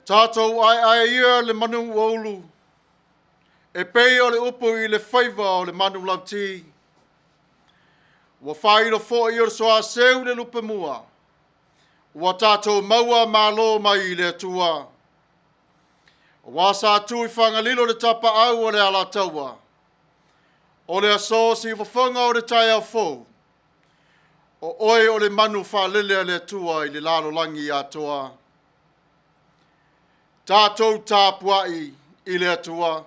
Tatou aeae ia le manu ua ulu, e pei o le upu i le faiva o le manulauti. Ua faailo foi o le soaseu le lupemua, ua tatou maua malo mai i le Atua. Aua sa tu i Fagalilo le tapaau o le Alataua, o le aso siufofoga o le taeao fou, o oe o le manu faalele a le Atua i le lalolagi atoa. Tatou tapuai i le Atua.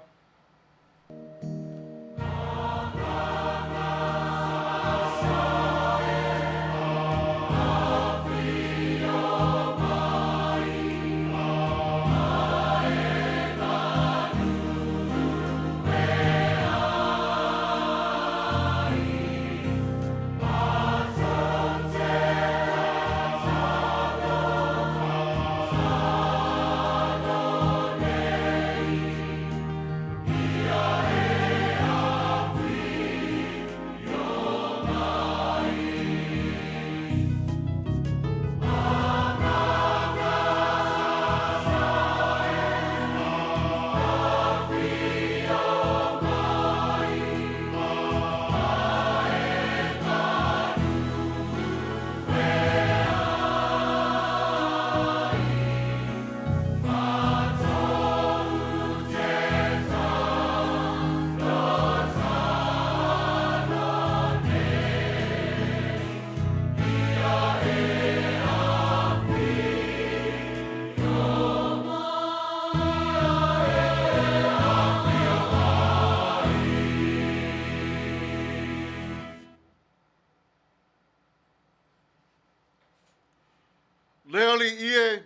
Le Alii e,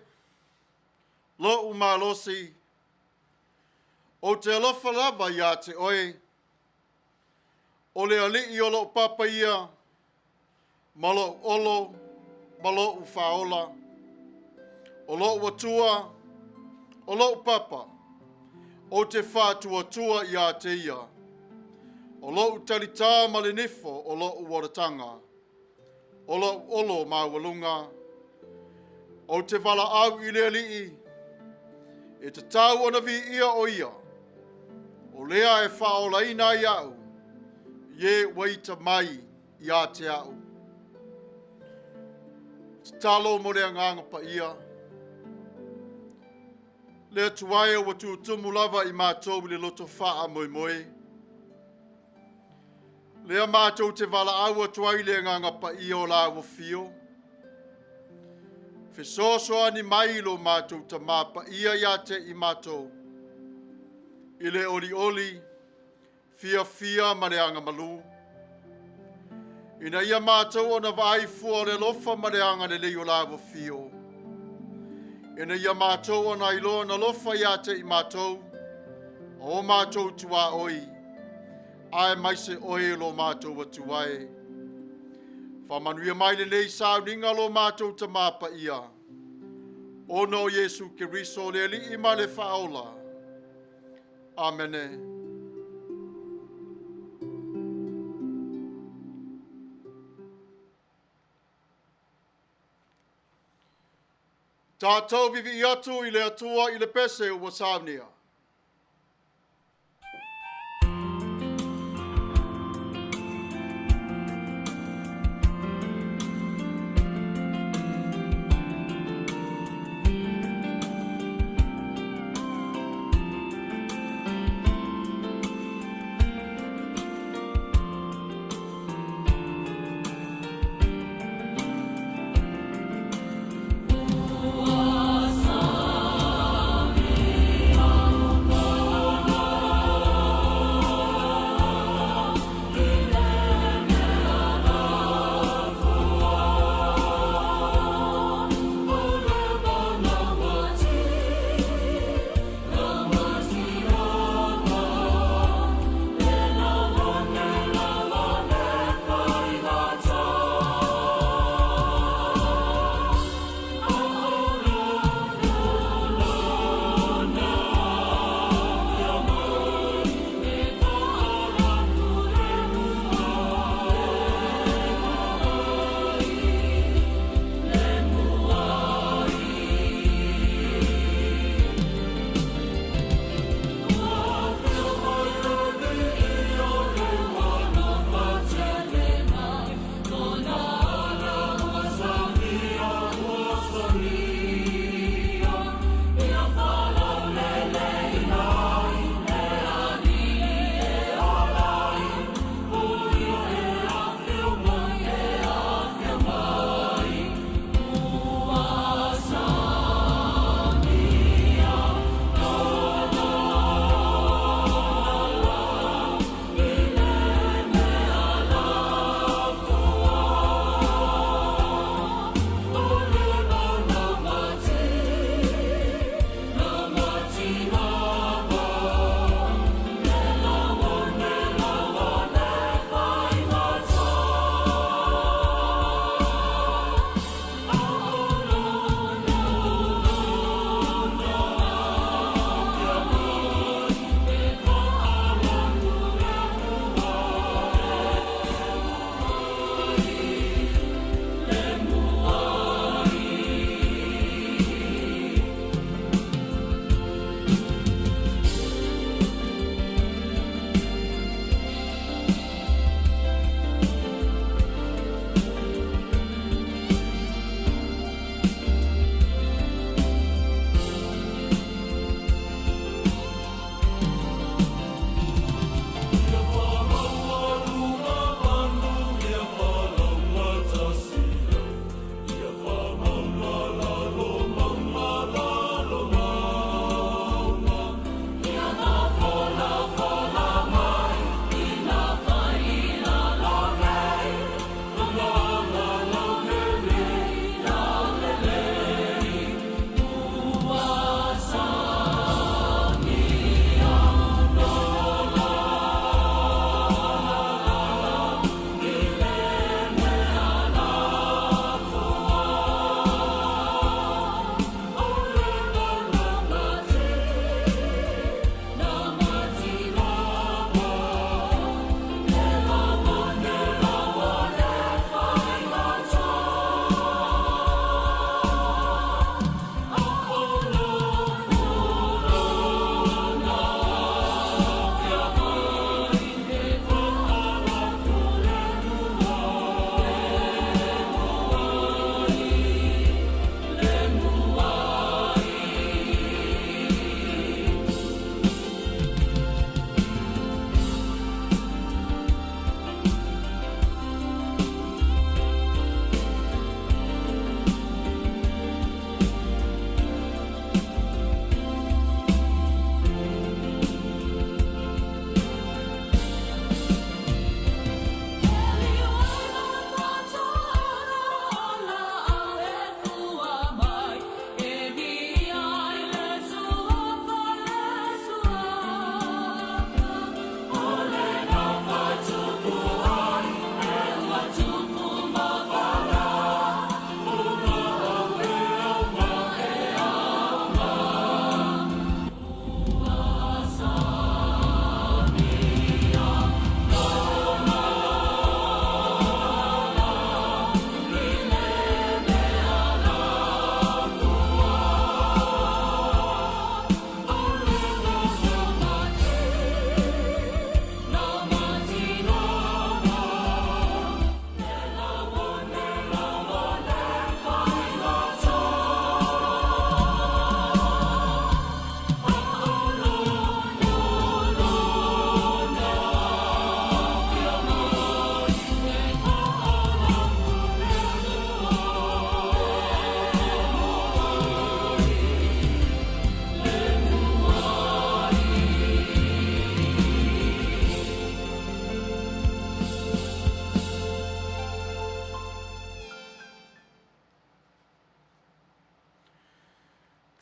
lo'u malosi, ou te alofa lava ia te oe, o le Alii o lo'u papa ia, ma lo'u olo, ma lo'u faaola, o lo'u Atua, o lo'u papa, ou te faatuatua ia te ia, o lo'u talitā ma le nifo o lo'u olataga, o lo'u olo maualuga. Ou te valaau i le Alii, e tatau ona viia o ia, o lea e faaolaina ai au, i e ua ita mai ia te au. Tatalo mo le agaga paia. Le Atua e ua tutumu lava i matou i le loto faamoemoe. Lea matou te valaau atu ai le agaga paia o la ua fio. Fesoasoani mai lo matou tamā paia ia te i matou. i le olioli, fiafia ma le agamalu. Ina ia matou ona vaai fua o le alofa ma le agalelei o la afifio. Ina ia matou ona iloa na alofa ia te i matou, o matou tuaoi, aemaise oe lo matou Atua e. Faamanuia mai lenei sauniga lo matou Tama Paia, ona o Iesu Keriso le Alii ma le Faaola. Amene. Tatou vivii atu i le Atua i le pese ua saunia.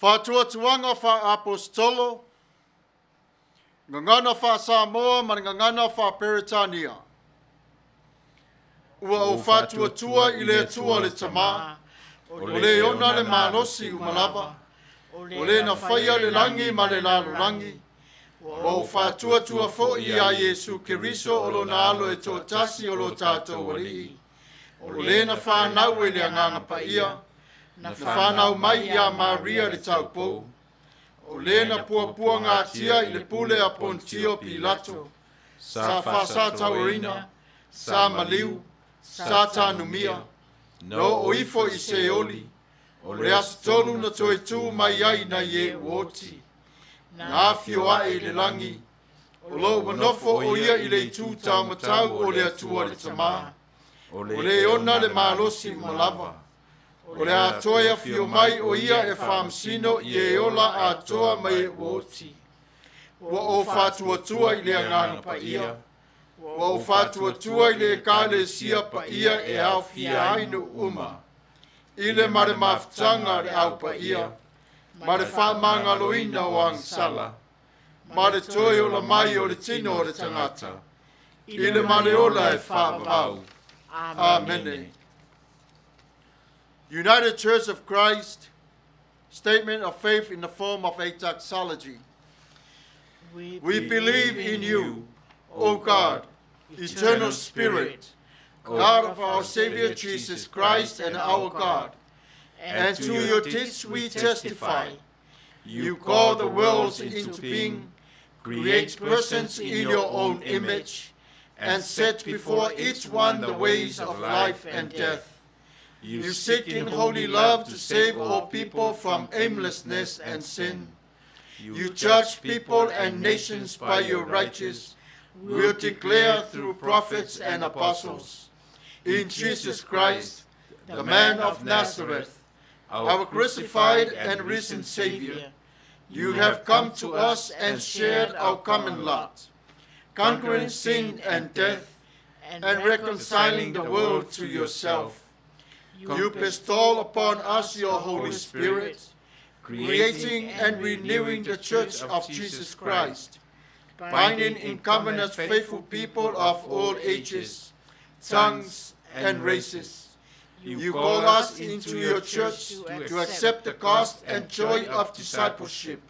Faatuatuaga faa-Aposetolo, Gagana faa-Samoa ma le Gagana faa-Peretania. Ua ou faatuatua i le Atua le Tamā, o le ona le malosi uma lava, o le na faia le lagi ma le lalolagi. Ua ou faatuatua foi iā Iesu Keriso o lona Alo e toatasi o lo tatou Alii, o le na fanau e le Agaga Paia, na fanau mai ia Maria le taupou, o le na puapuagatia i le pule a Ponitio Pilato, sa faasatauaina, sa maliu, sa tanumia, na oo ifo i Seoli, o le aso tolu na toe tu mai ai nai e ua oti, na afio ae i le lagi, o lo ua nofo o ia i le itu taumatau o le Atua le Tamā, o le ona le malosi uma lava, o le a toe afio mai o ia e faamasino i e ola atoa ma e ua oti. Ua ou faatuatua i le Agaga Paia, ua ou faatuatua i le Ekalesia paia e aofia ai nuu uma, i le ma le mafutaga a le Au Paia, ma le faamagaloina o agasala, ma le toe ola mai o le tino o le tagata, i le ma le ola e faavavau. Amene. United Church of Christ, statement of faith in the form of a doxology. We believe in you, O God, eternal Spirit, God of our Savior Jesus Christ and our God, and to your deeds we testify. You call the worlds into being, create persons in your own image, and set before each one the ways of life and death. You seek in holy love to save all people from aimlessness and sin. You judge people and nations by your righteous will declare through prophets and apostles. In Jesus Christ, the man of Nazareth, our crucified and risen Savior, you have come to us and shared our common lot, conquering sin and death and reconciling the world to yourself. You bestow upon us your Holy Spirit, creating and renewing the Church of Jesus Christ, binding in covenant faithful people of all ages, tongues, and races. You call us into your church to accept the cost and joy of discipleship,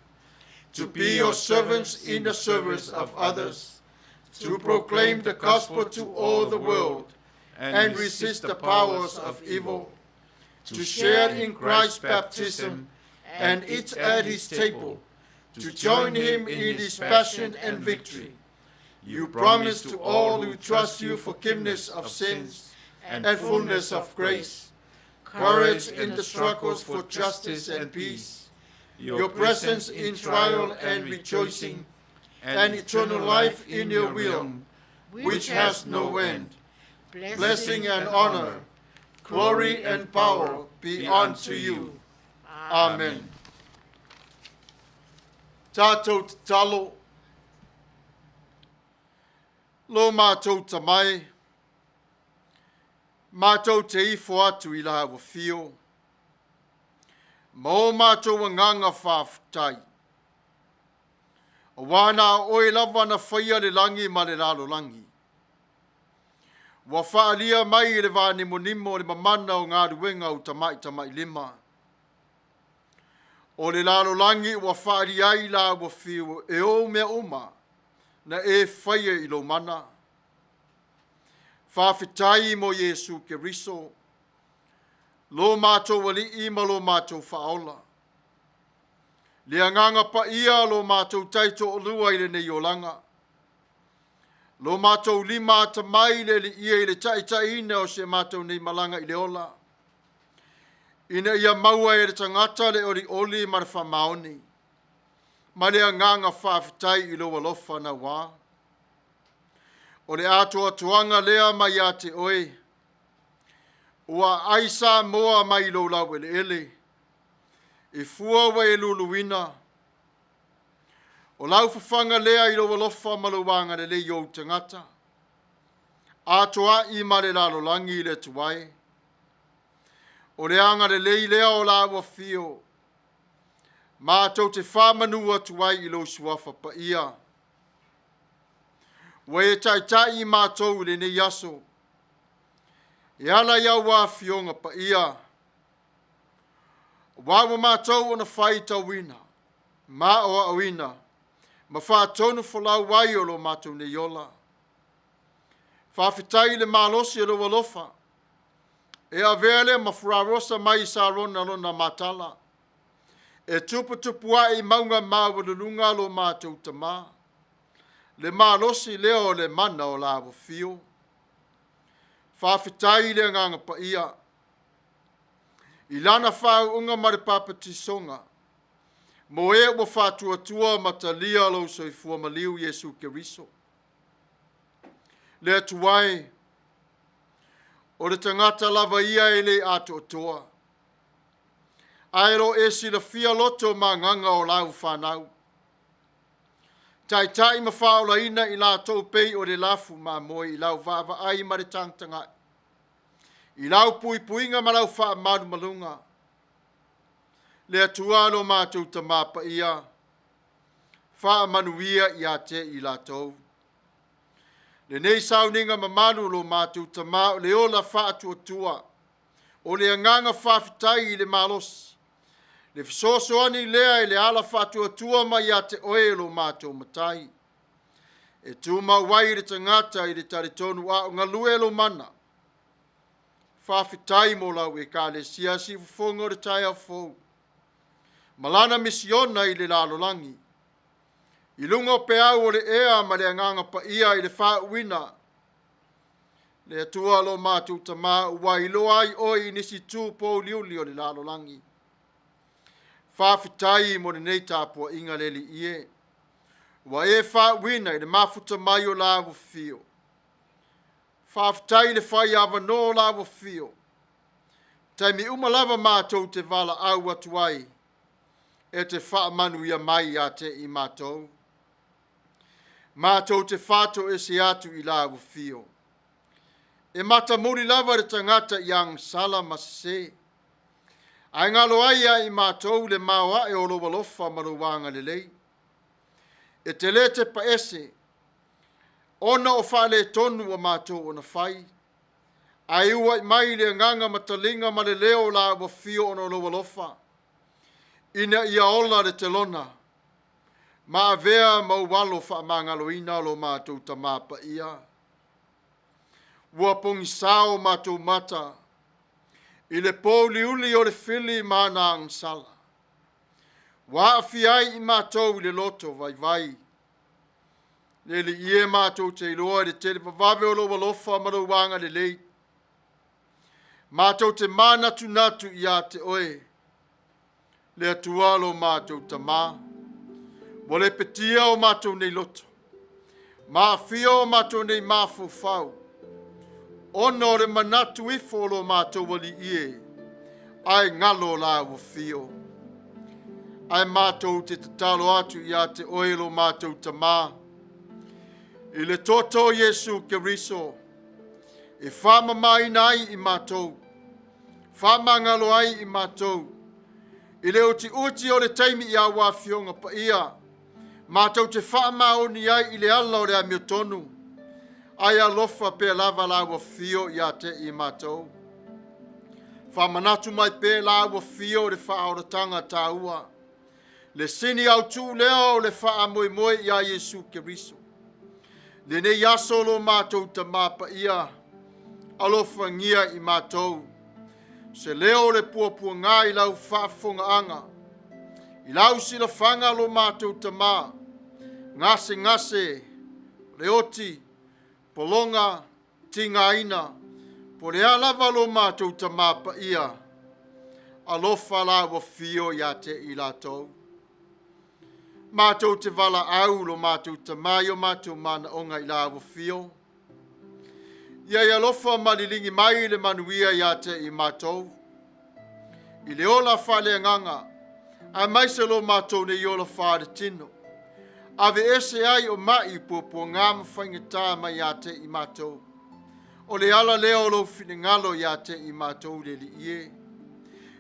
to be your servants in the service of others, to proclaim the gospel to all the world and resist the powers of evil, to share in Christ's baptism and eat at his table, to join him in his passion and victory. You promise to all who trust you forgiveness of sins and fullness of grace, courage in the struggles for justice and peace, your presence in trial and rejoicing, and eternal life in your will, which has no end. Blessing and honor, glory and power be unto you. Amen. Tatou tatalo. Lo matou Tamā e, matou te ifo atu i lau afio, ma o matou agaga faafetai. Auā na o oe lava na faia le lagi ma le lalolagi. Ua faaalia mai i le vanimonimo le mamana o galuega a ou tamatamailima. O le lalolagi ua faaalia ai lau afio e ou mea uma na e faia i lou mana. Faafetai mo Iesu Keriso, lo matou Alii ma lo matou Faaola. Le Agaga Paia lo matou taitoalua i lenei olaga. Lo matou lima atamai i le aliia i le taitaiina o si a matou nei malaga i le ola, ina ia maua e le tagata le olioli ma le faamaoni, ma le agaga faafetai i lou alofa naua. O le atoatoaga lea mai ia te oe, ua aai Samoa mai lou laueleele, i fua ua e luluina, o lau fafaga lea i lou alofa ma lou agalelei i ou tagata, atoa'i ma le lalolagi le Atua e. O le agalelei lea o lau afio, Matou te faamanu atu ai i lou suafa paia. Ua e taitai i matou i lenei aso, e ala i au afioga paia, aua ua matou ona faitauina ma aoaoina ma faatonufolau ai o lo matou nei ola. Faafetai i le malosi o lou alofa, e avea lea ma fularosa mai Sarona lona matala, e tuputupu ae i mauga maualuluga lo matou Tamā, le malosi lea o le mana o la afio. Faafetai i le Agaga Paia, i lana faauuga ma le papatisoga, mo e ua faatuatua ma talia lou soifua maliu Iesu Keriso. Le Atua e, o le tagata lava ia e le atoatoa, ae o lo o e silafia loto ma agaga o lau fanau. Taitai ma faaolaina i latou pei o le lafu mamoe i lau vaavaai ma le tagatagai, i lau puipuiga ma lau faamalumaluga. Le Atua lo matou Tamā Paia, faamanuia ia te i latou. Lenei sauniga mamalu lo matou Tamā o le ola faatuatua, o le agaga faafetai i le malosi, le fesoasoani lea i le ala faatuatua mai ia te oe lo matou Matai, e tumau ai le tagata i le talitonu a o galue lou mana. Faafetai mo lau Ekalesia siufofoga o le taeao fou, ma lana misiona i le lalolagi, i luga o peau o le ea ma le Agaga Paia i le faauuina. Le Atua lo matou Tamā ua iloa ai oe i nisi itu pouliuli o le lalolagi. Faafetai mo lenei tapuaiga le Alii e, ua e faauuina i le mafuta mai o la afio. Faafetai i le fai avanoa o la afio, taimi uma lava matou te valaau atu ai, e te faamanuia mai ia te i matou. Matou te faatoese atu i la afio. E matamuli lava le tagata i agasala ma sese, ae galo ai ia i matou le maoae o lou alofa ma lou agalelei. E te le tepaese ona o faaletonu ua matou ona fai, ae uai mai le agaga mataliga ma le leo o la afio ona o lou alofa, ina ia ola le telona, ma avea ma ou alo faamagaloina lo matou Tamā Paia. Ua pogisa o matou mata i le pouliuli o le fili ma ana agasala, ua aafia ai i matou i le loto vaivai. Le Alii e, matou te iloa i le televavave o lou alofa ma lou agalelei, matou te manatunatu ia te oe, le Atua lo matou Tamā. Ua lepetia o matou nei loto, ma aafia o matou nei mafaufau, ona o le manatu ifo o lo matou Alii e, ae galo la afio. Ae matou te tatalo atu ia te oe lo matou Tamā, i le toto o Iesu Keriso, e faamamaina ai i matou, faamagalo ai i matou, i le utiuti o le taimi i au afioga paia, matou te faamaoni ai i le ala o le amiotonu, ae alofa pea lava lau afio ia te i matou. Faamanatu mai pea lau afio o le faaolataga taua, le sini autū lea o le faamoemoe ia Iesu Keriso. Lenei aso lo matou Tamā Paia, alofagia i matou, se leo o le puapuaga i lau faafofogaaga, i lau silafaga lo matou Tamā, gasegase, le oti, pologa, tigaina, po o le a lava lo matou Tamā Paia, alofa lau afio ia te i latou. Matou te valaau lo matou Tamā i o matou manaoga i lau afio. Ia e alofa ma liligi mai le manuia ia te i matou, i le ola faaleagaga, aemaise lo matou nei ola faaletino. Ave ese ai o mai puapuaga ma faigata mai ia te i matou. O le ala lea o lou finagalo ia te i matou le Alii e.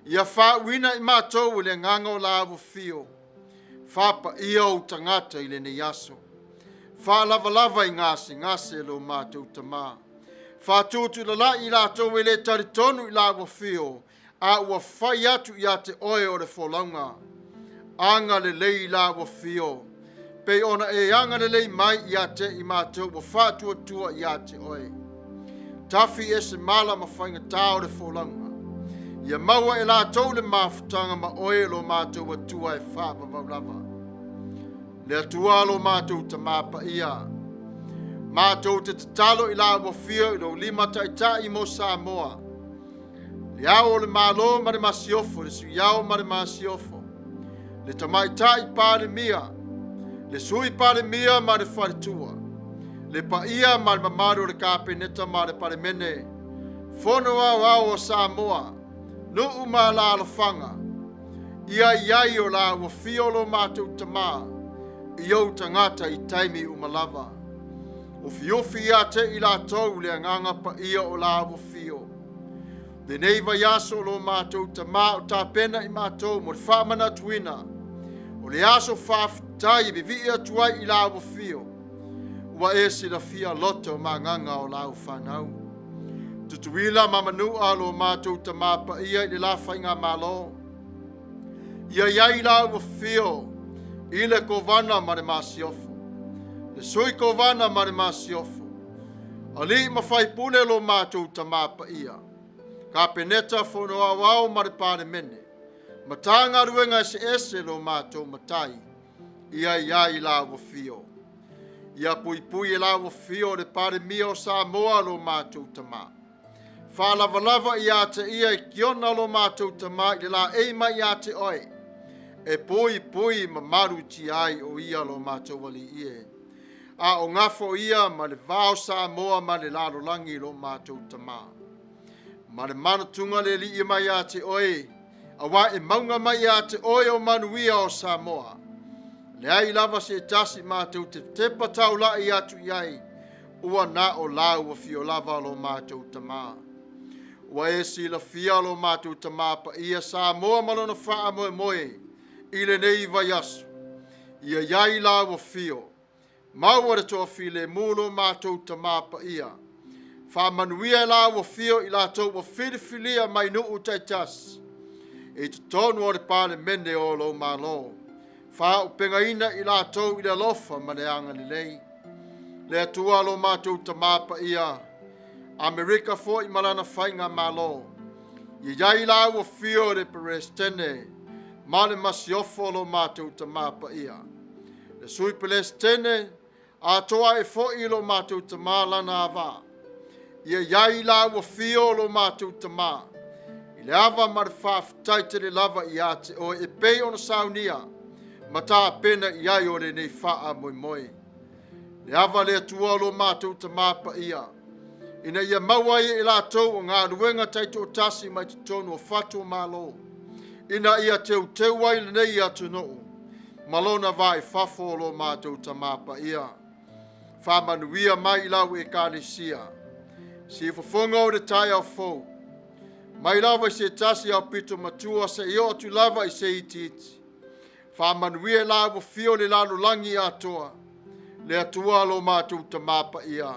Ia faauuina i matou i le agaga o lau afio. Faapaia ou tagata i lenei aso. Faalavalava i gasegase lo matou Tamā. Faatutulala'i i latou e le talitonu i lau afio, a ua fai atu ia te oe o le folauga. Agalelei i lau afio, pei ona e agalelei mai ia te i matou ua faatuatua ia te oe. Tafi ese mala ma faigata o le folauga. Ia maua e latou le mafutaga ma oe lo matou Atua e faavavau lava. Le Atua lo matou Tamā paia, matou te tatalo i lau afio i lou lima taitai mo Samoa, le Ao o le Malo ma le Masiofo, le Sui Ao ma le Masiofo, le Tamaitai Palemia, le Sui Palemia ma le Faletua, le paia ma le mamalu o le Kapeneta ma le Palemene, Fono Aoao o Samoa, nuu ma alaalafaga, ia i ai o lau afio lo matou Tamā, i ou tagata i taimi uma lava. Ufiufi ia te i latou le agaga paia o lau afio. Lenei vaiaso o lo matou Tamā o tapena i matou mo le faamanatuina, o le aso faafetai e vivii atu ai i lau afio, ua e silafia loto ma agaga o lau fanau. Tutuila ma Manua lo matou Tamā paia i le la faigamalo. Ia i ai lau afio i le Kovana ma le Masiofo, le Sui Kovana ma le Masiofo, alii ma faipule lo matou Tamā paia, Kapeneta, Fono Aoao ma le Palemene, Matagaluega eseese lo matou Matai, ia i ai lau afio. Ia puipui e lau afio le Palemia o Samoa lo matou Tamā. Faalavalava ia te ia i kiona lo matou Tamā i le laei mai ia te oe, e puipui ma malutia ai o ia lo matou alii e. A o gafo ia ma le va o Samoa ma le lalolagi lo matou Tamā. Ma le manatunga le alii mai ia te oe, auā e mauga mai ia te oe o manuia o Samoa. Leai lava se tasi matou te tepa taulai atu i ai, ua na o lau afio lava lo matou Tamā. Ua e silafia lo matou Tamā paia Samoa ma lona faamoemoe i lenei vaiaso. Ia i ai lau afio, maua le toafilemu lo matou Tamā paia. Faamanuia e lau afio i latou ua filifilia mai nuu taitasi i totonu o le Palemene o lou Malo. Faaauupegaina i latou i le alofa ma le agalelei. Le Atua lo matou Tamā paia, Amerika foi ma lana faigamalo. Ia i ai lau afio le Peresetene ma le Masiofo lo matou Tamā paia. Le Sui Peresetene, atoa ai foi lo matou Tamā lana ava. Ia i ai lau afio lo matou Tamā, i le ava ma le faafetai tele lava ia te oe e pei ona saunia, ma tapena i ai o lenei faamoemoe. Le ava le Atua lo matou Tamā paia, ina ia maua ai e latou o galuega taitoatasi mai totonu o fatu o Malo, ina ia teuteu ai lenei atunuu ma lona va i fafo o lo matou Tamā paia. Faamanuia mai i lau ekalesia, siufofoga o le taeao fou, mai lava i se tasi aupito matua seia oo atu lava i se itiiti. Faamanuia lau afio le lalolagi atoa, le Atua lo matou Tamā paia,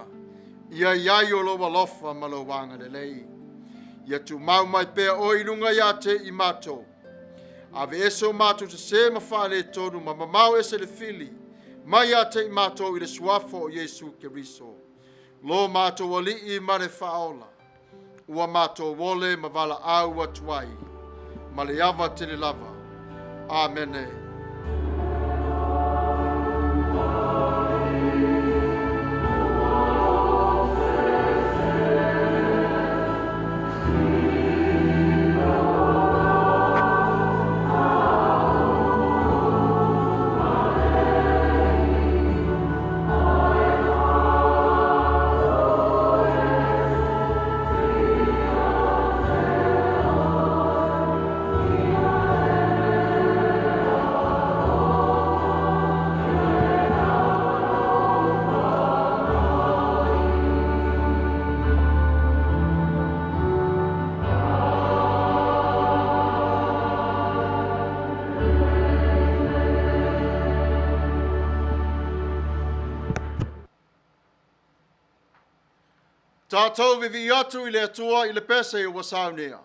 ia i ai o lou alofa ma lou agalelei. Ia tumau mai pea oe i luga ia te i matou. Aveese o matou sesē ma faaletonu ma mamao ese le fili, mai ia te i matou i le suafa o Iesu Keriso. Lo matou Alii ma le Faaola, ua matou ole ma valaau atu ai, ma le ava tele lava. Amene. Tatou vivii atu i le Atua i le pese ua saunea.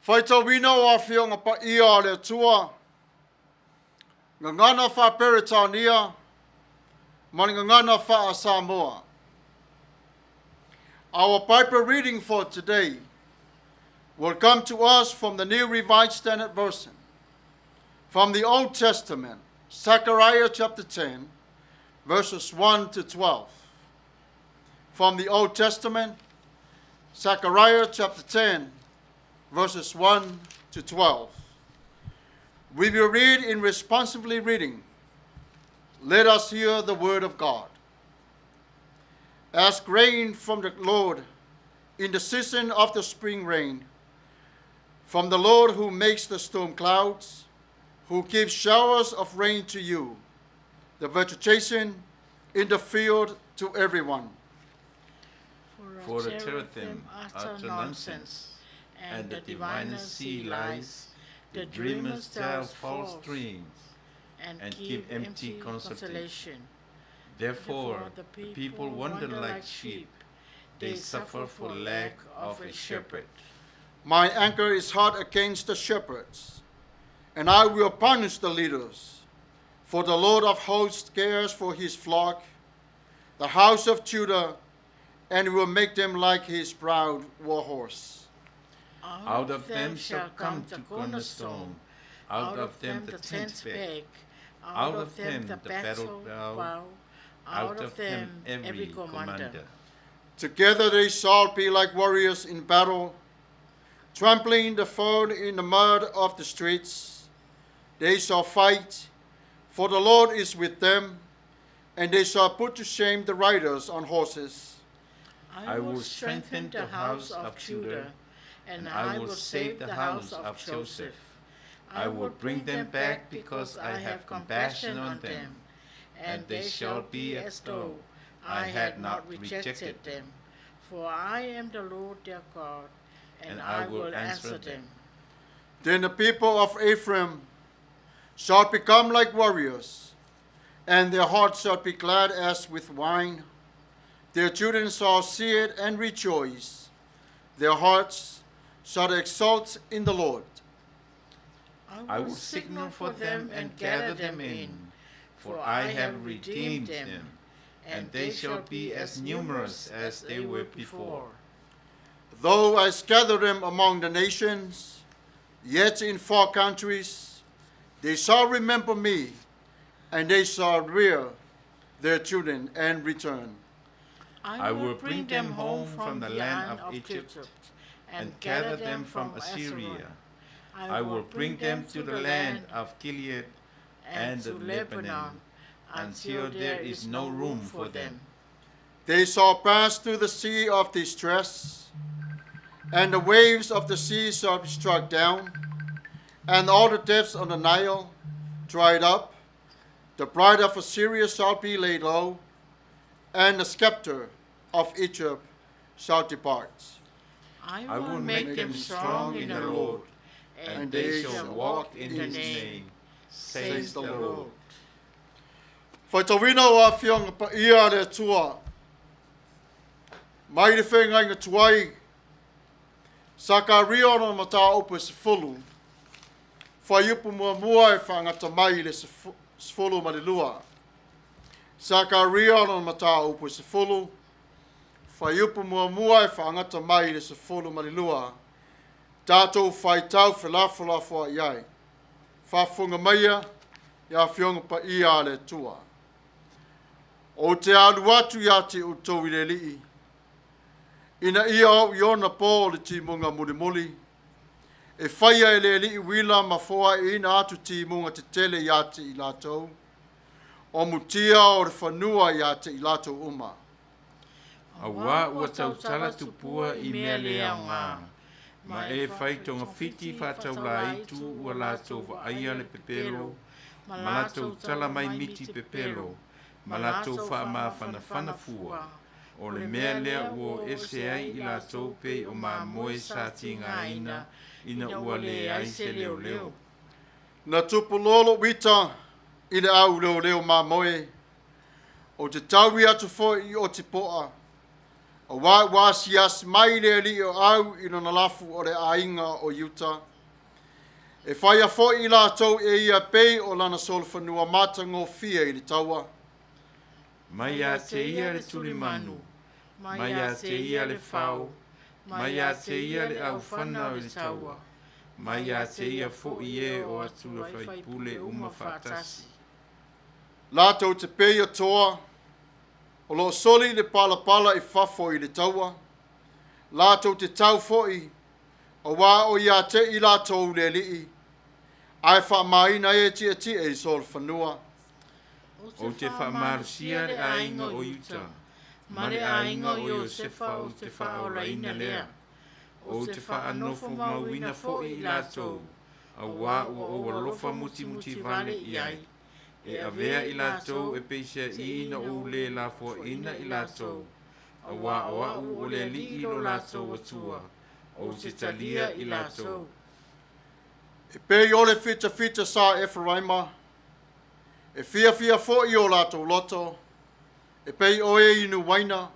Faitauina o Afioga Paia a le Atua, Gagana Faa-Peretania ma le Gagana Faa-Samoa. Our Bible reading for today will come to us from the New Revised Standard Version, from the Old Testament, Zechariah chapter 10, verses 1 to 12. From the Old Testament, Zechariah chapter 10, verses 1 to 12. We will read in responsively reading. Let us hear the word of God. As grain from the Lord in the season of the spring rain, from the Lord who makes the storm clouds, who gives showers of rain to you, the vegetation in the field to everyone. For the teraphim utter nonsense, and the diviners see lies, the dreamers tell false dreams, and give empty consolation. Therefore, the people wander like sheep, they suffer for lack of a shepherd. My anger is hot against the shepherds, and I will punish the leaders. For the Lord of hosts cares for his flock, the house of Judah, and will make them like his proud war horse. Out of them shall come the cornerstone, out of them the tent peg, out of them the battle bow, out of them every commander. Together they shall be like warriors in battle, trampling the foe in the mud of the streets. They shall fight, for the Lord is with them, and they shall put to shame the riders on horses. I will strengthen the house of Judah, and I will save the house of Joseph. I will bring them back because I have compassion on them, and they shall be as though I had not rejected them. For I am the Lord their God, and I will answer them. Then the people of Ephraim shall become like warriors, and their hearts shall be glad as with wine. Their children shall see it and rejoice. Their hearts shall exult in the Lord. I will signal for them and gather them in, for I have redeemed them, and they shall be as numerous as they were before. Though I scatter them among the nations, yet in far countries they shall remember me, and they shall rear their children and return. I will bring them home from the land of Egypt and gather them from Assyria. I will bring them to the land of Gilead and to Lebanon until there is no room for them. They shall pass through the sea of distress, and the waves of the sea shall be struck down, and all the depths of the Nile dried up. The pride of Assyria shall be laid low, and the scepter of Egypt shall depart. I will make them strong in the Lord, and they shall walk in his name, says the Lord. Faitauina o Afioga Paia a le Atua, mai le feagaiga tuai, Sakaria ona mataupu e 10, fuaiupu muamua e faagata mai i le 12. Sakaria ona mataupu e 10, fuaiupu muamua e faagata mai i le 12. Tatou faitau felafolafoai ai. Faafofoga maia ia Afioga Paia a le Atua. Ou te alu atu ia te outou i le Alii, ina ia oo i ona pō o le timuga mulimuli, e faia e le Alii uila ma foaiina atu timuga tetele ia te i latou, o mutia o le fanua ia te i latou uma. Auā ua tautala tupua i mea le aoga, ma e fai togafiti faataulāitu ua latou vaaia le pepelo, ma latou tala mai miti pepelo, ma latou faamafanafana fua. O le mea lea ua o ese ai i latou pei o mamoe sa tigaina ina ua leai se leoleo. Na tupu loa lou ita i le au leoleo mamoe, ou te taui atu foi i Otipoa, auā ua asiasi mai le alii o au i lona lafu o le aiga o Iuta. E faia foi i latou e ia pei o lana solofanua matagofie i le taua. Mai ia te ia le tulimanu, mai ia te ia le fao, mai ia te ia le aufana o le taua, mai ia te ia foi e o atu le faipule uma faatasi. Latou te pei o toa, o loo soli le palapala i fafo i le taua, latou te tau foi, auā o ia te i latou le alii, ae faamaina e tietie i solofanua. Ou te faamalosia le aiga o Iuta, ma le aiga o Iosefa ou te faaolaina lea. Ou te faanofomauina foi i latou, auā ua ou alofa mutimutivale i ai. E avea i latou e peiseai na ou lē lafoaina i latou, auā o a'u o le Alii lo latou Atua, ou te talia i latou. E pei o le fitafita sa Eferaima, e fiafia foi o latou loto, e pei o e inu uaina,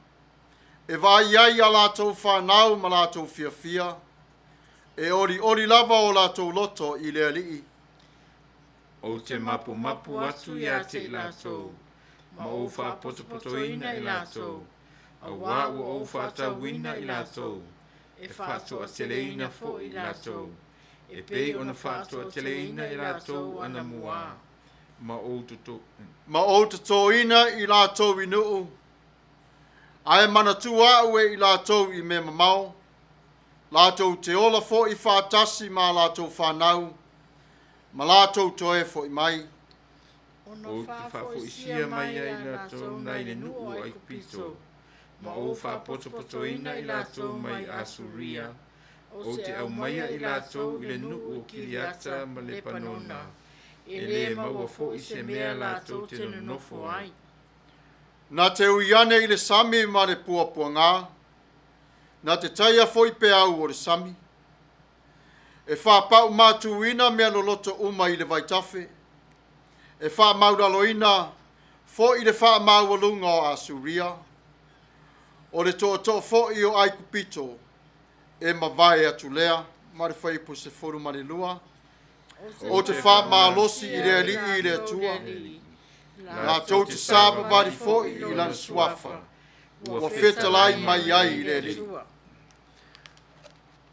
e vaai ai a latou fanau ma latou fiafia, e olioli lava o latou loto i le Alii. Ou te mapumapu atu ia te i latou, ma ou faapotopotoina i latou, auā ua ou faatauina i latou, e faatoateleina foi i latou, e pei ona faatoateleina i latou anamuā, ma ou toto. Ma ou totoina i latou i nuu, ae manatua au e i latou i mea mamao, latou te ola foi faatasi ma latou fanau, ma latou toe foi mai. Ou te faafoisia mai ai i latou nai le nuu o Aikupito, ma ou faapotopotoina i latou mai Asuria, ou te aumaia i latou i le nuu o Kiliata ma Lepanona, e lē maua foi se mea latou te nonofo ai. Na te ui ane i le sami ma le puapuagā, na te taia foi peau o le sami. E faapau matuina mea loloto uma i le vaitafe, e faamaulaloina foi le faamaualuga o Asuria, o le tootoo foi o Aikupito, e mavae atu lea, ma le fuaiupu 12. Ou te faamalosi i le Alii i le Atua, latou te savavali foi i lana suafa, ua fetalai mai ai i le Alii.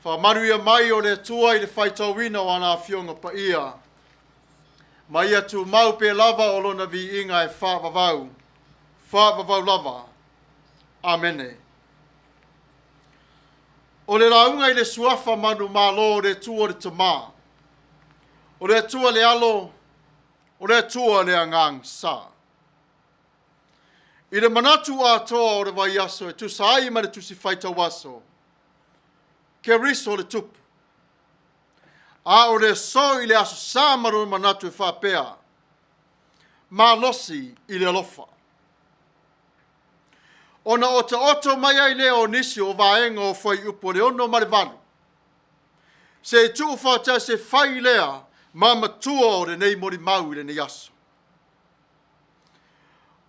Faamanuia mai o le Atua i le faitauina o ana afioga paia, ma ia tumau pea lava o lona viiga e faavavau, faavavau lava. Amene. O le lauga i le suafa manumalo o le Atua le Tamā, o le Atua le Alo, o le Atua le Agaga Sa. I le manatu atoa o le vaiaso e tusa ai ma le tusi faitau aso, Keriso le tupu. A o le aso i le aso Sa ma lona manatu e faapea, malosi i le alofa. Ona otaoto mai ai lea o nisi o vaega o fuaiupu o le 6 ma le 8, se i tuufaatasi e fai lea ma matua o lenei molimau i lenei aso.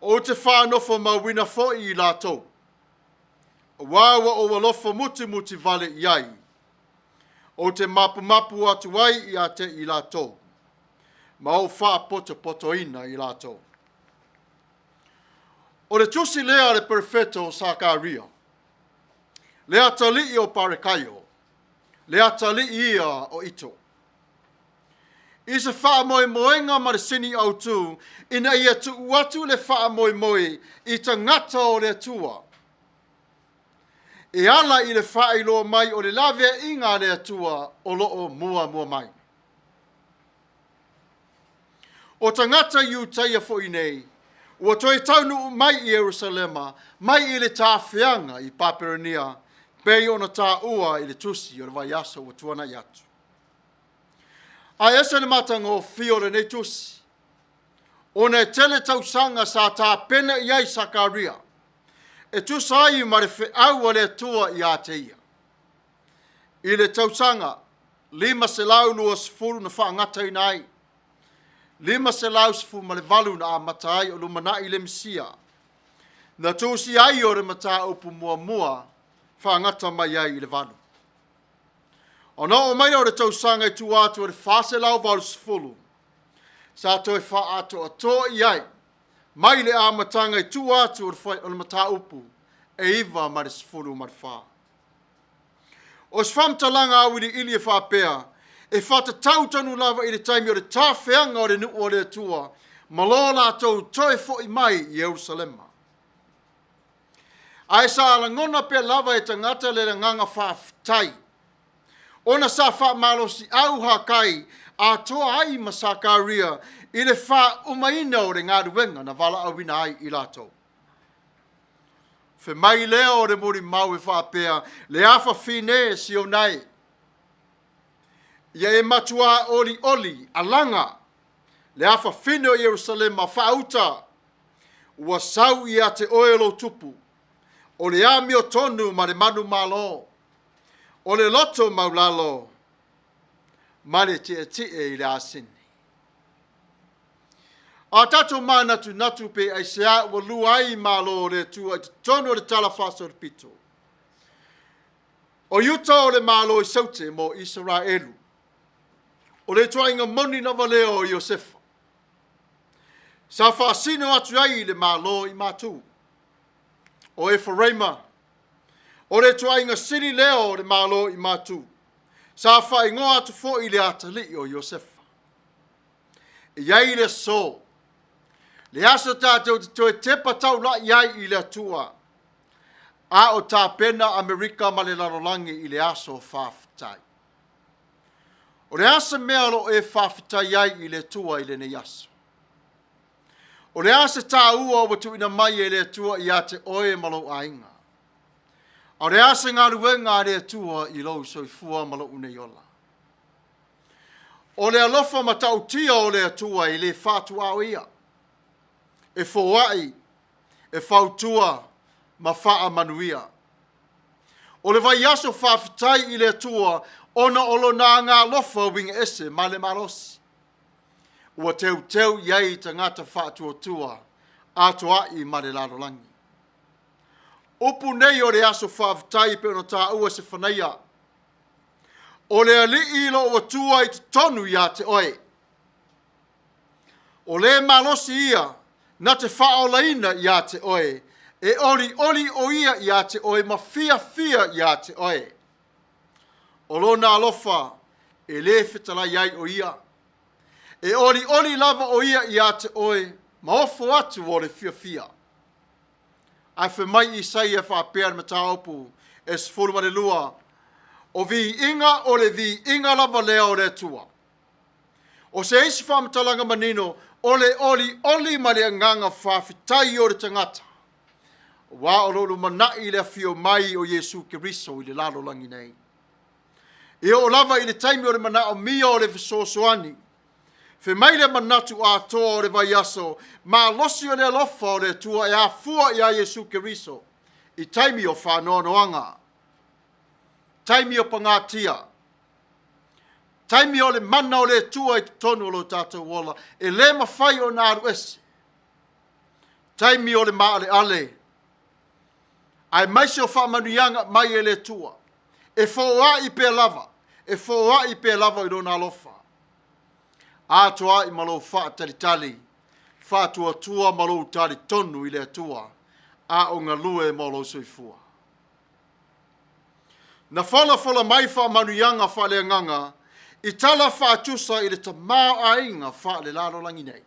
Ou te faanofomauina foi i latou, auā ua ou alofa mutimutivale i ai, ou te mapumapu atu ai ia te i latou, ma ou faapotopotoina i latou. O le tusi lea a le perofeta o Sakaria, le atalii o Parekaio, le atalii ia o Ito. I se faamoemoega ma le sini autū, ina ia tuu atu le faamoemoe i tagata o le Atua. E ala i le faailoa mai o le laveaiga a le Atua o loo muamua mai. O tagata Iutaia foi nei, ua toe taunuu mai i Ierusalema, mai i le tafeaga i Papelonia, pei ona taua i le tusi o le vaiaso ua tuanai atu. Ae ese le matagofie o lenei tusi, ona e tele tausaga sa tapena i ai Sakaria, e tusa ai ma le feau a le Atua ia te ia. I le tausaga 520 na faagataina ai, 518 na amata ai o lumanai le Mesia, na tusia ai o le mataupu muamua faagata mai ai i le 8. Ona oo mai lea o le tausaga i tua atu o le 480, sa toe faaatoatoa i ai mai le amataga i tua atu o le mataupu e 9 ma le 14. O se faamatalaga auiliili e faapea, e faatatau tonu lava i le taimi o le tafeaga o le nuu o le Atua ma lo latou toe foi mai i Ierusalema. Ae sa lagona pea lava e tagata le agaga faafetai, ona sa faamalosiau Hakai atoa ai ma Sakaria i le faaumaina o le galuega na valaauina ai i latou. Fe mai lea o le molimau e faapea, le afafine Sionae, ia e matua olioli alaga le afafine o Ierusalema faauta, ua sau ia te oe lou tupu, o le amiotonu ma le manumalo, o le loto maulalo ma le tietie i le asini. A tatou manatunatu pe aisea ua lua ai malo o le Atua i totonu o le tala faasolopito. O Iuta o le malo i Saute mo Isaraelu. O le ituaiga moni lava lea o Iosefa. Sa faasino atu ai i le malo i Matu. O Eforaima, o le ituaiga sili lea o le malo i Matu. Sa faaigoa atu foi i le atalii o Iosefa. E i ai le aso, le aso tatou te toe tepa taulai ai i le Atua, a o tapena Amerika ma le lalolagi i le aso faafetai. O le a se mea o lo o e faafetai ai i le Atua i lenei aso? O le a se taua ua tuuina mai e le Atua ia te oe ma lou aiga? A o le a se galuega a le Atua i lou soifua ma lou nei ola? O le alofa matautia o le Atua e le faatuaoia, e foai, e fautua ma faamanuia. O le vaiaso faafetai i le Atua ona o lona agaalofa uiga ese ma le malosi. Ua teuteu i ai tagata faatuatua atoai ma le lalolagi. Upu nei o le aso faafetai pei ona taua e Sefanaia. O le Alii lou Atua i totonu ia te oe. O le malosi ia na te faaolaina ia te oe, e olioli o ia ia te oe ma fiafia ia te oe. O lona alofa e le fetalai ai o ia. E olioli lava o ia ia te oe ma ofo atu o le fiafia. Ae fai mai Isaia faapea le mataupu e 12, o viiga o le viiga lava lea o le Atua. O se isi faamatalaga manino, o le olioli ma le agaga faafetai o le tagata, aua o lo o lumanai i le afio mai o Iesu Keriso i le lalolagi nei. E oo lava i le taimi o le manaomia o le fesoasoani, fe mai le manatu atoa o le vaiaso, malosi o le alofa o le Atua e afua ia Iesu Keriso i taimi o faanoanoaga, taimi o pagatia, taimi o le mana o le Atua i totonu o lo tatou ola, e le mafai ona alu ese, taimi o le maaleale, aemaise o faamanuiaga mai e le Atua, e foai pea lava, e foai pea lava i lona alofa. Atoai ma lou faatalitali, faatuatua ma lou talitonu i le Atua, a o galue mo lou soifua. Na folafola mai faamanuiaga faaleagaga i tala faatusa i le tamaoaiga faalelalolagi nei.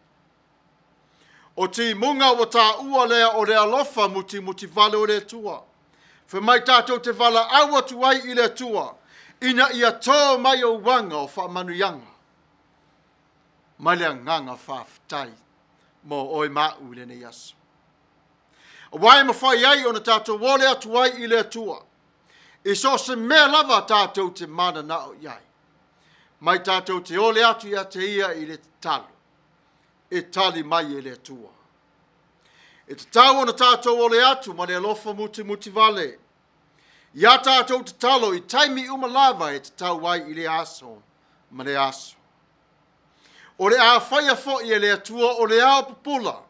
O timuga ua taua lea o le alofa mutimutivale o le Atua. Fai mai tatou te valaau atu ai i le Atua ina ia tō mai ou aga o faamanuiaga ma le agaga faafetai mo oe ma au i lenei aso. Aua e mafai ai ona tatou ole atu ai i le Atua i so o se mea lava tatou te mananao i ai. Mai tatou te ole atu ia te ia i le tatalo e tali mai e le Atua. E tatau ona tātou ole atu ma le alofa mutimuti vale. Iā tātou tatalo i taimi uma lava e tatau ai i lea aso ma lea aso. O le a faia fo'i e le Atua o le ao pupula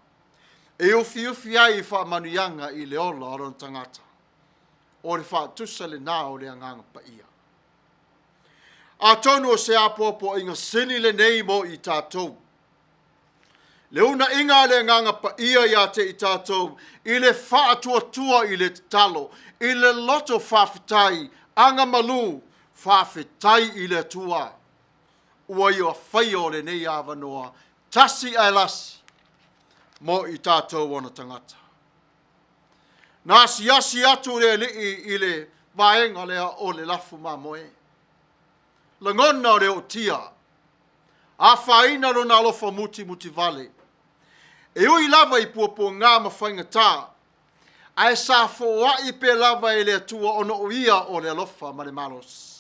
e ufiufi ai i faamanuiaga i le ola o lona tagata. O le faatusa lenā o le Agaga Paia. Atonu o se apoapoaiga sili lenei mo i tatou. Le uunaina a le Agaga Paia ia te i tatou i le faatuatua i le tatalo, i le loto faafetai, agamalu, faafetai i le Atua ua ia faia o lenei avanoa tasi ae lasi mo i tatou ona tagata. Na asiasi atu le Alii i le vaega lea o le lafu mamoe. Lagona o le ootia, afaina lona alofa mutimutivale. E ui lava i puapuaga ma faigata, ae sa foai pea lava e le Atua ona o ia o le alofa ma le malosi.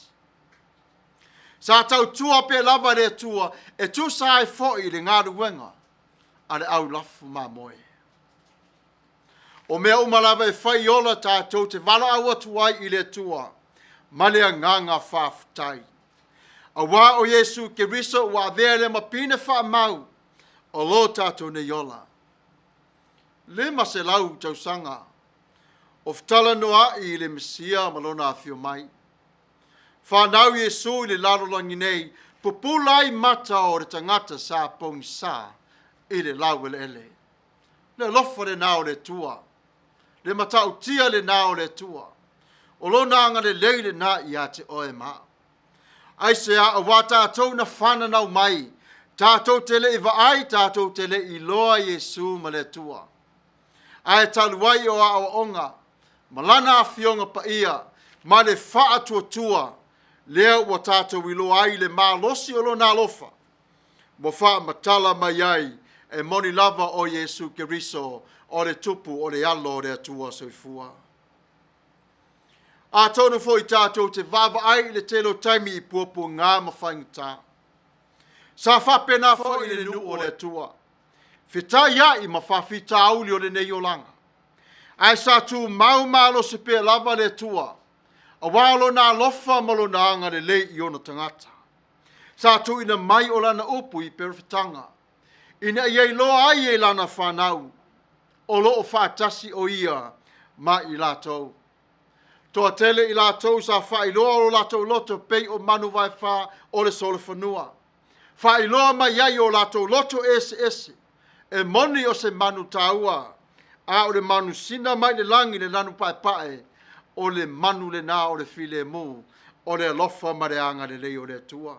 Sa tautua pea lava le Atua e tusa ai foi i le galuega a le au lafu mamoe. O mea uma lava e fai i ola tatou te valaau atu ai i le Atua ma le agaga faafetai. Auā o Iesu Keriso ua avea le mapine faamau o lo tatou nei ola. 500 tausaga o fetalanoa'i i le Mesia ma lona afio mai. Fanau Iesu i le lalolagi nei, pupula ai mata o le tagata sa pogisa i le laueleele. Le alofa lenā o le Atua, le matautia lenā o le Atua, o lona agalelei lenā ia te oe ma a'u. Aisea? Auā tatou na fananau mai, tatou te le i vaai, tatou te le i iloa Iesu ma le Atua. Ae talu ai o aoaoga ma lana afioga paia ma le faatuatua lea ua tatou iloa ai le malosi o lona alofa, ua faamatala mai ai e moni lava o Iesu Keriso o le Tupu o le Alo o le Atua Soifua. Atonu foi tatou te vaavaai i le tele o taimi i puapuaga ma faigata. Sa faapena foi i le nuu o le Atua, fetaiai ma faafitauli o lenei olaga. Ae sa tumau malosi pea lava le Atua, auā o lona alofa ma lona agalelei i ona tagata. Sa tuuina mai o lana upu i perofetaga, ina ia iloa ai e lana fanau o lo o faatasi o ia ma i latou. Toatele i latou sa faailoa o latou loto pei o manu vaefa o le solofanua. Faailoa mai ai o latou loto eseese, e moni o se manu taua, a o le manu sina mai le lagi le lanu paepae, o le manu lenā o le filemu, o le alofa ma le agalelei o le Atua.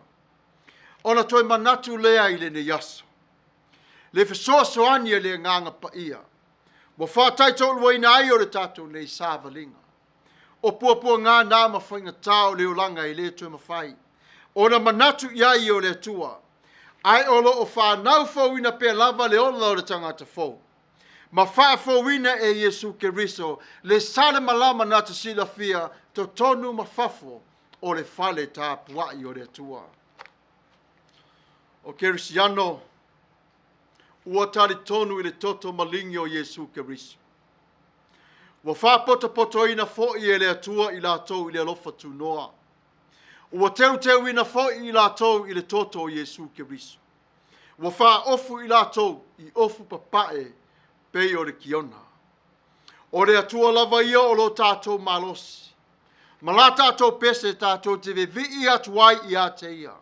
Ona toe manatu lea i lenei aso, le fesoasoani a le Agaga Paia, ua faataitoaluaina ai o le tatou nei savaliga. O puapuaga na ma faigata o le olaga e le toe mafai ona manatu i ai o le Atua, ae o lo o fanau fouina pea lava le ola o le tagata fou, ma faafouina e Iesu Keriso le salemalama na te silafia totonu ma fafo o le fale tapuai o le Atua. O Kerisiano ua talitonu i le toto maligi o Iesu Keriso. Ua faapotopotoina foi e le Atua i latou i le alofa tunoa. Ua teuteuina foi i latou i le toto o Iesu Keriso. Ua faaofu i latou i ofu papae pei o le kiona. O le Atua lava ia o lo tatou malosi, ma la tatou pese tatou te vevii atu ai ia te ia.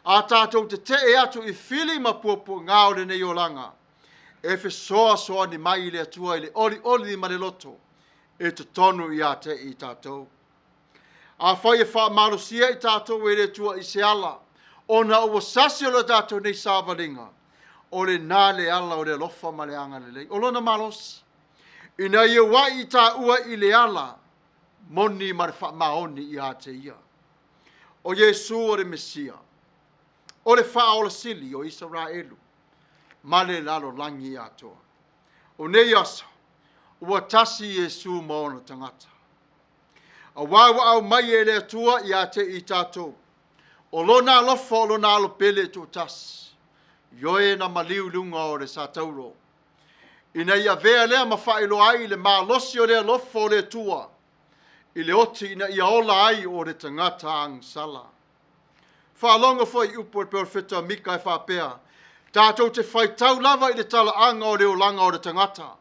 A tatou tetee atu i fili ma puapuaga o lenei olaga, e fesoasoani mai le Atua i le olioli ma le loto e totonu ia te i tatou. Afai e faamalosia i tatou e le Atua i se ala, ona ua sasi o le tatou nei savaliga, o lenā le ala o le alofa ma le agalelei, o lona malosi, ina ia ua'i i taua i le ala moni ma le faamaoni ia te ia. O Iesu o le Mesia, o le Faaola Sili o Isaraelu ma le lalolagi atoa. O nei aso, ua tasi Iesu ma ona tagata. Auā ua aumai e le Atua ia te i tatou, o lona alofa o lona alo pele e toatasi, ioe na maliu i luga o le satauro. Ina ia avea lea ma faailoa ai le malosi o le alofa o le Atua i le oti ina ia ola ai o le tagata agasala. Faalogo foi i upu a le perofeta Mika e faapea, tatou te faitau lava i le talaaga o le olaga o le tagata,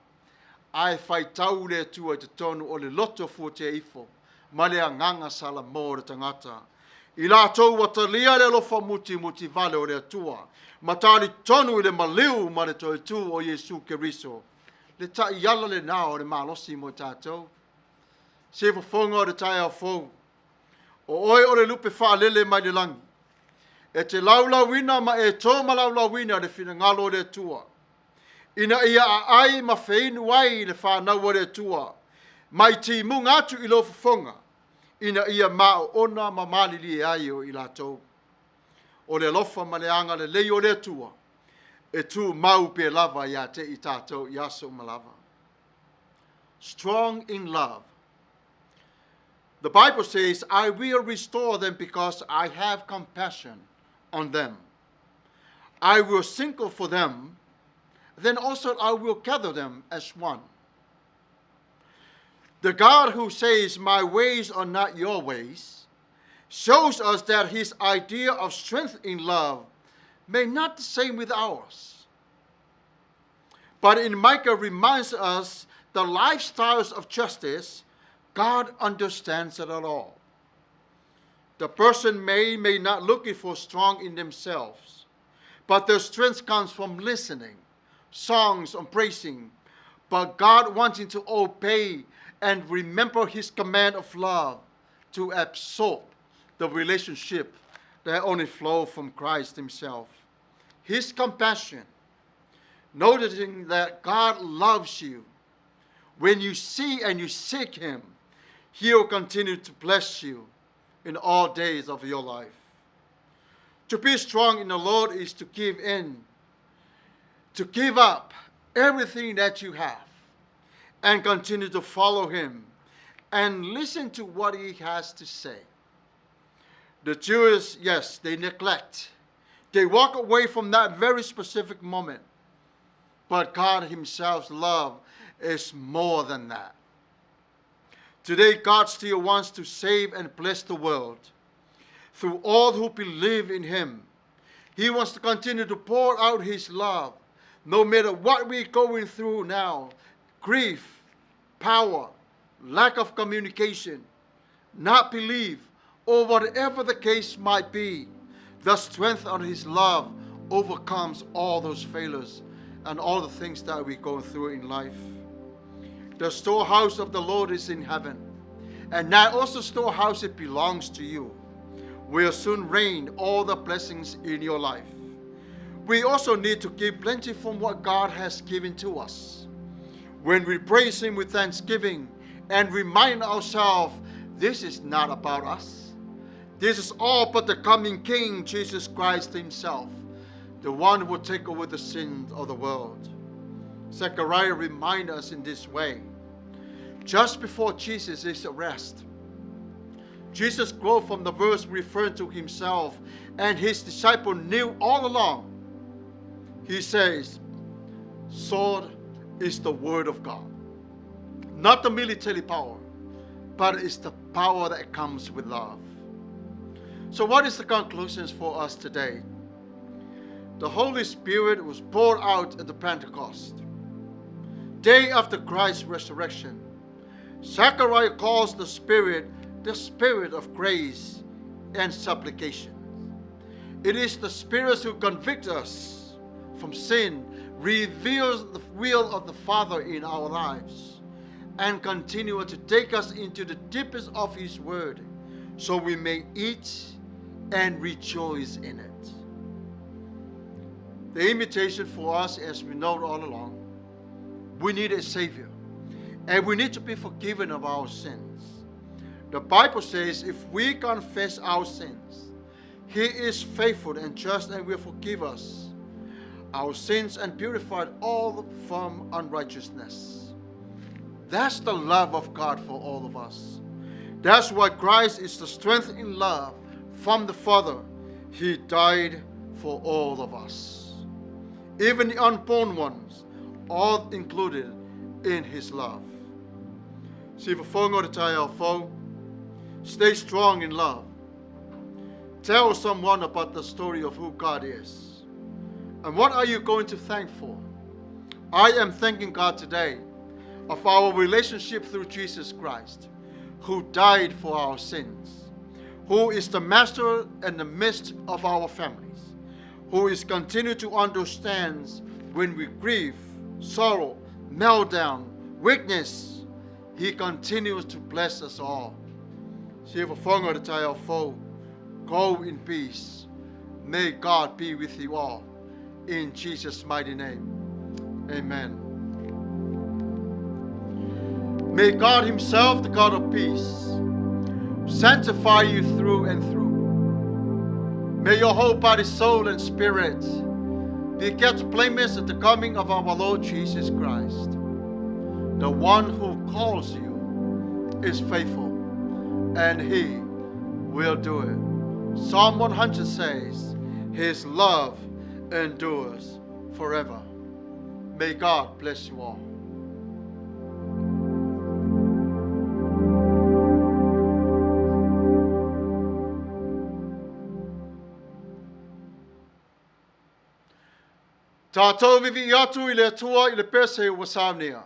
ae faitau le Atua i totonu o le loto fuatia ifo ma le agaga salamo o le tagata. I latou ua talia le alofa mutimuti vale o le Atua, ma talitonu i le maliu ma le toetū o Iesu Keriso. Le taiala lenā o le malosi mo tatou. Se fofoga o le taeao fou, o oe o le lupe faalele mai le lagi, e te laulauina ma e tō malaulauina le finagalo o le Atua, ina ia aai ma feinu ai le whānau o le Atua, mai timuga atu i lou fofoga, ina ia maoona ma malilie ai o i latou. O le alofa ma le agalelei o le Atua, e tumau pea lava ia te i tatou i aso uma lava. Strong in love. The Bible says, I will restore them because I have compassion on them. I will single for them, then also I will gather them as one. The God who says, My ways are not your ways, shows us that his idea of strength in love may not the same with ours. But in Micah reminds us the lifestyles of justice, God understands it all. The person may not looking for strong in themselves, but their strength comes from listening, songs and praising, but God wanting to obey and remember his command of love to absorb the relationship that only flow from Christ himself. His compassion, noticing that God loves you. When you see and you seek him, he'll continue to bless you in all days of your life. To be strong in the Lord is to give in, to give up everything that you have and continue to follow him and listen to what he has to say. The Jews, yes, they neglect. They walk away from that very specific moment. But God himself's love is more than that. Today, God still wants to save and bless the world through all who believe in him. He wants to continue to pour out his love, no matter what we're going through now. Grief, power, lack of communication, not belief, or whatever the case might be, the strength of his love overcomes all those failures and all the things that we go through in life. The storehouse of the Lord is in heaven, and now also storehouse it belongs to you. Will soon rain all the blessings in your life. We also need to give plenty from what God has given to us. When we praise him with thanksgiving and remind ourselves, this is not about us. This is all but the coming King, Jesus Christ himself, the one who will take away the sins of the world. Zechariah reminds us in this way. Just before Jesus' arrest, Jesus quote from the verse referring to himself and his disciple knew all along. He says, sword is the word of God. Not the military power, but it's the power that comes with love. So what is the conclusions for us today? The Holy Spirit was poured out at the Pentecost, day after Christ's resurrection. Zechariah calls the Spirit of grace and supplication. It is the Spirit who convicts us from sin, reveals the will of the Father in our lives, and continues to take us into the deepest of His Word, so we may eat and rejoice in it. The invitation for us, as we know all along, we need a Savior, and we need to be forgiven of our sins. The Bible says if we confess our sins, He is faithful and just and will forgive us our sins and purify all from unrighteousness. That's the love of God for all of us. That's why Christ is the strength in love from the Father. He died for all of us. Even the unborn ones, All included in His love. Sifafoga o le taeao fou. Stay strong in love. Tell someone about the story of who God is. And what are you going to thank for? I am thanking God today of our relationship through Jesus Christ, who died for our sins, who is the master and the midst of our families, who is continued to understand when we grieve, sorrow, meltdown, weakness. He continues to bless us all. Sifafoga o le taeao fou. Go in peace. May God be with you all. In Jesus' mighty name. Amen. May God Himself, the God of peace, sanctify you through and through. May your whole body, soul, and spirit be kept blameless at the coming of our Lord Jesus Christ. The one who calls you is faithful, and He will do it. Psalm 100 says, His love endures forever. May God bless you all. Tātou vivi atu i le Atua i le pese ua saunia.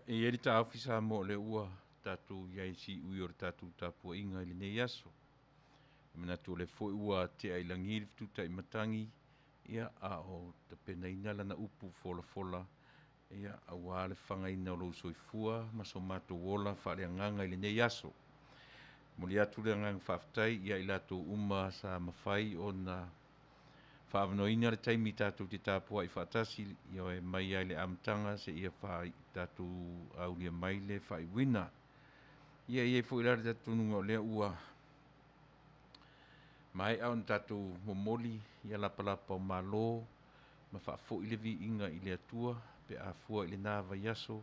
e i ai le taofi Samoa o lea ua tatou i ai i siui o le tatou tapuaiga i lenei aso. E manatu o lea foi ua tea i lagi le fetutai matagi, ia, a o tapenaina lana upu folafola, ia, aua le fagaina o lou soifua ma so matou ola faaleagaga i lenei aso. E momoli atu le agaga faafetai ia i latou uma sa mafai ona faaavanoaina le taimi tatou te tapuai faatasi ioe mai ai le amataga seia tatou aulia mai le faaiuina. Ia e i ai foi la le talitonuga o lea ua maea ona tatou momoli ia lapalapa o malo ma faafoi le viiga i le Atua pe a fua i lena vaiaso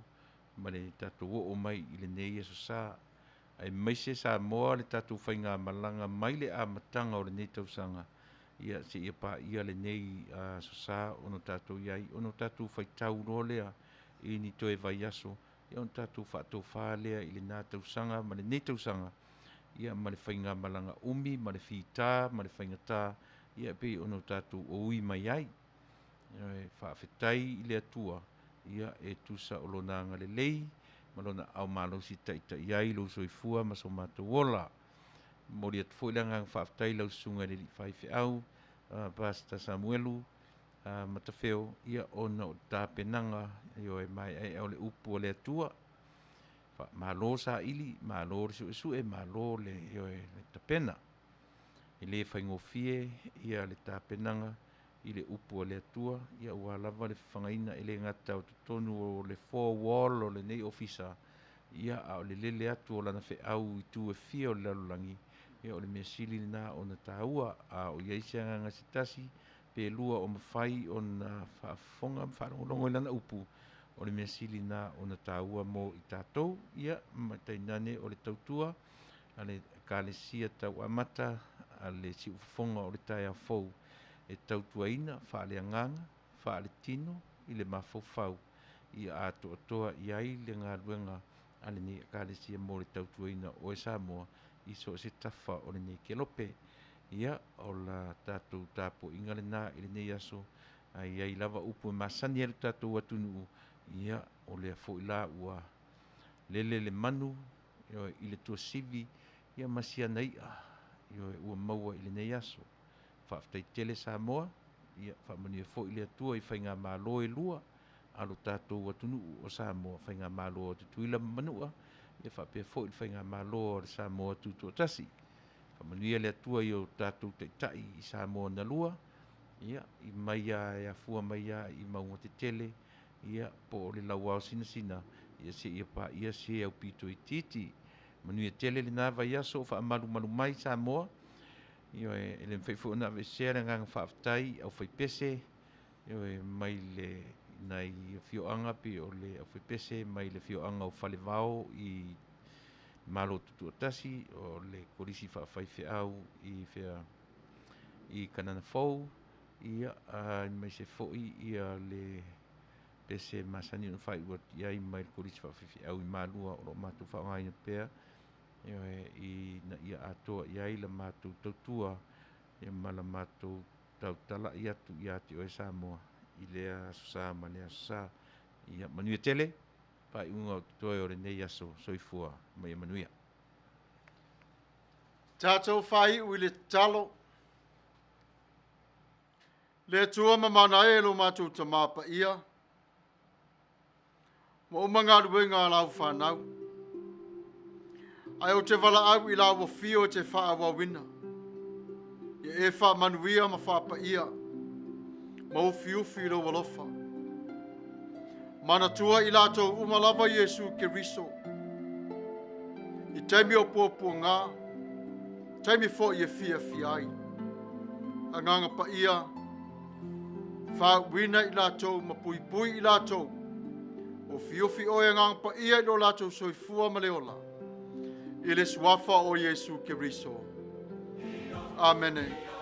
ma le tatou oo mai i lenei aso sa. Aemaise Samoa le tatou faigamalaga mai le amataga o lenei tausaga ia seia paia lenei aso sa ona tatou i ai, ona tatou faitau loa lea i ni toe vaiaso ia ona tatou faatofa lea i lena tausaga ma lenei tausaga ia ma le faigamalaga umi ma le fita ma le faigata ia e pei ona tatou oi mai ai. Faafetai i le Atua ia e tusa o lona agalelei ma lona aao malosi taitai ai lou soifua ma so matou ola. E momoli atu foi le agaga faafetai i lau susuga i le Alii Faifeau, Pastor Samuelu Matafeo, ia ona o tapenaga ioe maeaea o le upu a le Atua. Malo saili, malo le suesue, malo le ioe le tapena. E le faigofie ia le tapenaga i le upu a le Atua, ia aua lava le fafagaina e le gata o totonu o le four wall o lenei ofisa, ia a o le lele atu o lana feau i itu e fia o le lalolagi, ia o le mea sili lena ona taua. A o i ai se agaga se tasi pe lua o mafai ona faafofoga ma faalogologo i lana upu, o le mea sili lena ona taua mo i tatou, ia ma tainane o le tautua a le Ekalesia tau amata a le siufofoga o le taeao fou e tautuaina faaleagaga, faaletino i le mafaufau ia atoatoa i ai le galuega a lenei Ekalesia mo le tautuaina o oe Samoa i so o se tafa o lenei kelope. Ia, o la tatou tapuaiga lena i lenei aso, a i ai lava upu e masani ai lo tatou atunuu, ia, o lea foi la ua lele le manu i le tuasivi ia ma si ana i'a ioe ua maua i lenei aso. Faafetai tele Samoa, ia faamanuia foi le Atua i faigamalo e lua a lo tatou atunuu o Samoa, faigamalo a Tutuila ma Manua, ia faapea foi le faigamalo a le Samoa Tutoatasi. Faamanuia le Atua i o tatou taitai i Samoa na lua, ia, i mai lava e afua mai lava i mauga tetele, ia, po o le lauao sinasina, ia seia paia se aupito itiiti. Manuia tele lena vaiaso o faamalumalu mai Samoa. Ioe, e le mafai foi ona aveesea le agaga faafetai i aufaipese, ioe, mai le nai afioaga pei o le aufaipese mai le afioaga o Falevao i Malo Tutoatasi, o le Kolisi Faafaifeau i fea i Kanana Fou, ia, aemaise foi ia le pese masani ona faaiu atu i ai mai le Kolisi Faafaifeau i Malua o lo o matou faaaogaina pea, ioe, ina ia atoa i ai la matou tautua ia ma la matou tautala'i atu ia te oe Samoa i lea aso sa ma lea aso sa. Ia manuia tele faaiuga o totoe o lenei aso. Soifua ma ia manuia. Tatou faaiu i le tatalo. Le Atua mamana e lo matou Tama paia, ua uma galuega a lau fanau, ae ou te valaau i lau afio e te faaauauina, ia e faamanuia ma faapaia, ma ufiufi i lou alofa. Manatua i latou uma lava Iesu Keriso, i taimi o puapuaga, taimi foi e fiafia ai. Agaga paia, faauuina i latou ma puipui i latou, ufiufi oe Agaga Paia i lo latou soifua ma le ola, i le suafa o Iesu Keriso. Amene.